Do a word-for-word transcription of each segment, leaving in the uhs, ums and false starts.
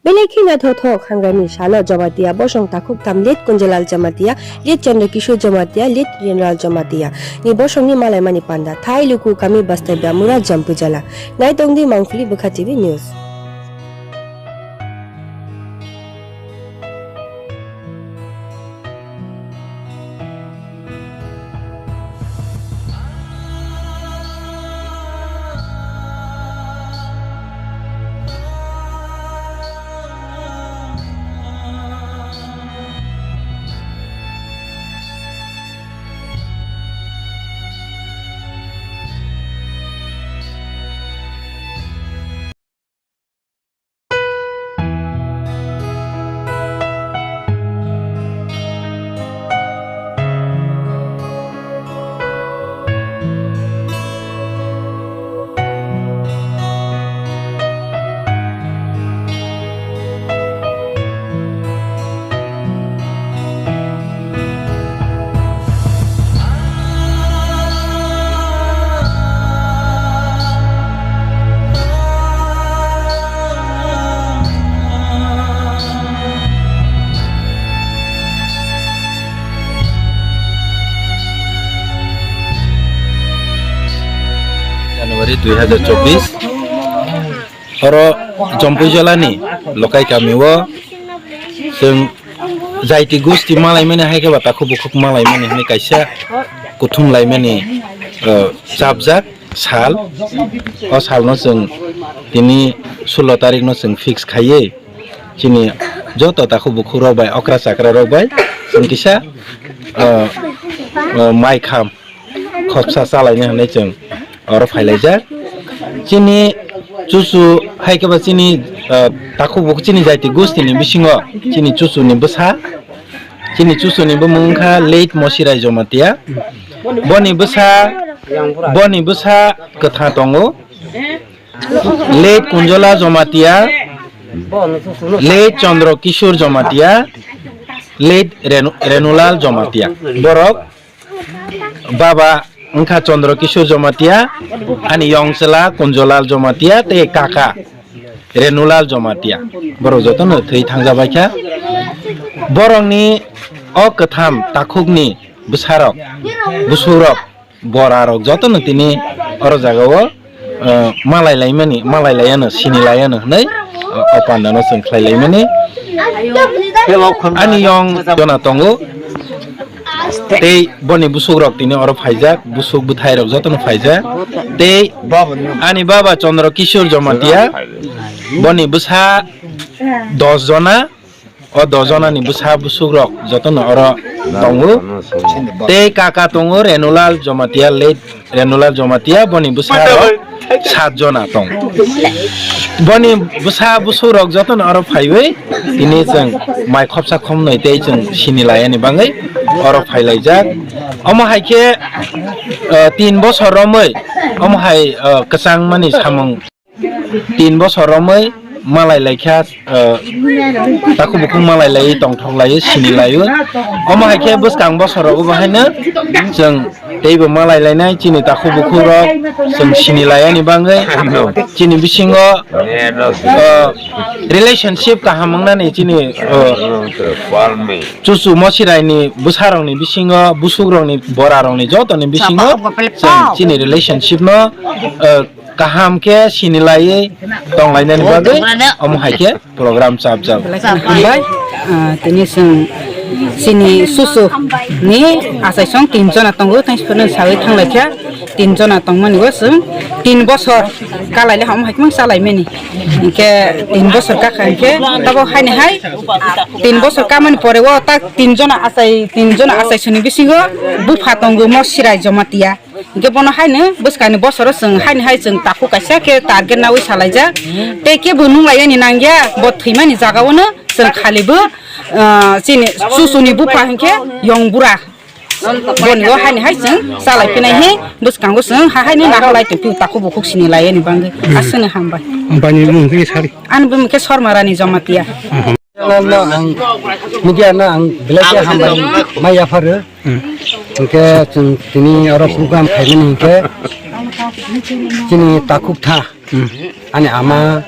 Belai khe naithothok hamkraini salo Jamatia bosong takhuk tham late Kunjalal Jamatia, late Chandra Kishore Jamatia, late Renulal Jamatia ni bosongni malaimani panda thai luku kami Bastabia Mura Jampui jala. Naitongdi Mangkhuli Bwkha T V News. January dui hazar chobbish, oro Jampui jilani Lokai kamio chwng jaiti gusti malaimani hai khe ba takhuk bukhuk malaimani hwnwi kaisa kuthum laimani, eh, chapjak sal. O salno chwng tini sullo tarikno chwng fix khaiwi chini joto takhuk bukhuk rok bai okra chakra rok bai chwng kisa, eh, eh, mai kham khopsa chalaina hwnwi chwng oro phailaijak. Chini chuchu hai khe ba chini, ah, takhuk bukhuk chini jaiti gustini bisingo chini chuchuni bwsa, chini chuchuni bumung wngkha late Mosirai Jamatia. Boni bwsa, boni bwsa kwthang tongo, late Kunjola Jamatia, late Chandra Kishore Jamatia, late Renu-, Renulal Jamatia. Borok baba wngkha Chandra Kishore Jamatia, ani yong chwla Kunjolal Jamatia tei kaka Renulal Jamatia. Borok jotono thwi thangjabaikha. Borokni o kwtham takhukni bwsarok, busukrok, borarok jotono tini oro jagao, eh, malai laimani, malai laiano, sini laiano hwnwi, eh, o pandano chwng khlai laimani. Ani yong jona tongo. Tei boni busukrok tini oro phaijak, busuk bwthairok jotono phaijak. Tei ani baba Chandra Kishore Jamatia, boni bwsa dos jona, o dos jonani bwsa busukrok jotono oro tongo. Tei kaka tongo Renulal Jamatia, late Renulal Jamatia, boni bwsarok sat jona tong. Boni bwsa busukrok jotono oro phaiwi tini chwng mai khopsa khomnwi tei chwng sini laiyani bagwi oro phailaijak. Omo hai khe, eh, tin bosor romwi omo hai, eh, kwchangmani samung. Tin bosor romwi malai laikha, eh, takhuk bukhuk malai laiwi tongthok laiwi sini laiwi. Omo hai khe bwskang bosor rogo bo haino chwng teibo malai lainai chini takhuk bukhuk rok chwng sini laiyani bagwi chini bisingo, eh, relationship kaham wngnani chini, eh, chuchu Mosirai ni bwsarok ni bisingo, busukrok ni, borarok ni joto ni bisingo chwng chini relationship no, eh, kaham khe sini laiwi tong lainani bagwi omo hai khe program chapjak. Hambai, ah, tini chwng chini chuchu ni achaisong tin jona tongo, thanks for sawi thang laikha, tin jona tongmani bo chwng tin bosor kalai le ham hai khe chalaimani, hinkhe tin bosor kakha hinkhe tabo haini hai tin bosor kamani pore o tak tin jona achai, tin jona achaisongni bisingo bupha tongo Mosirai Jamatia. Hinkhe bono haino bwskangni bosoro chwng haini hai chwng takhuk kaisa khe target nawi salaijak. Tei kebo nung laiyani nangya, bo thwimani jagao no chwng khalibo, ah, chini chuchuni bupha hinkhe yong bura. Boni o haini hai chwng chalai phinai he bwskango chwng ha haino nahalai tongphio takhuk bukhuk sini laiyani bagwi. Aswkno hambai. Bani mung khe sari. Ani bumung khe Sorma Rani Jamatia. Ang media no ang belai khe hambai mai yapharo. Hmm. Hinkhe chwng tini oro program khaimani hinkhe chini takhuk tha. Hmm. Ani ama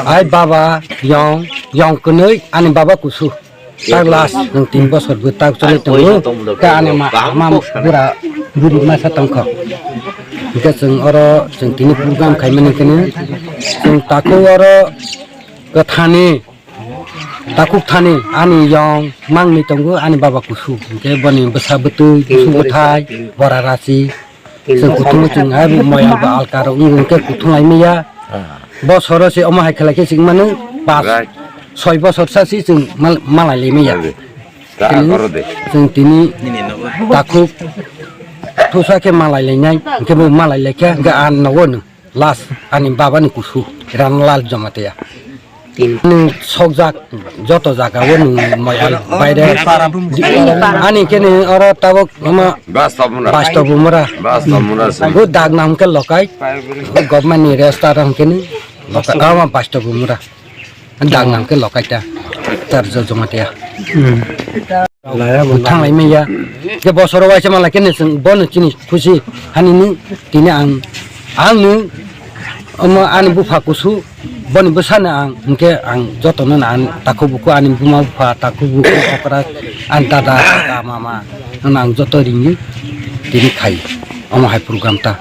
Ai baba yong, yong kwnwi ani baba kusu. Tak last nwng tin bosor bwtak choli tongo. Ka ani ma, ama bura buri masa tongkho. Hwnkhe chwng oro chwng tini program khaimani kene chwng takhuk oro kwthani, takhuk thani ani yong mangni tongo ani baba kusu. Hwnkhe boni bwsa bwtwi, kusu bwthai, bora rasi. Chwng kuthungwi chwng hai bo moyang bo alka rok wngwi hwnkhe kuthung lai maya. Bosoro se omo hai khlai khe chwng mano pas soi bosor sa si chwng mal-, malai lai maya. Chwng tini takhuk thusa khe malai lai nai, hwnkhe bo malai lai khe hwnkhe a nogo no last ani baba ni kusu Ranlal Jamatia. Nwng sokjak joto jaga o nwng moyal baire. Ani khe nwng oro tabok ama Bas tabuk na. Bas tabuk mura. Bas tabuk mura se. Bo dag nam khe lokai. Bo government ni restaurant khe ni lokai. Ama bas tabuk mura. Dag nam khe lokai ta. Tar jo joma tia. Thanglai maya. Je bosoro waisa mala khe ni chwng bono chini khusi. Hani ni tini ang, ang ni omo ani bupha kusu. Boni bwsano ang hwnkhe ang jotono na ang takhuk bukhuk ani buma bupha takhuk bukhuk okra ani dada kaka mama no ang joto ringwi tini khai omo hai program ta.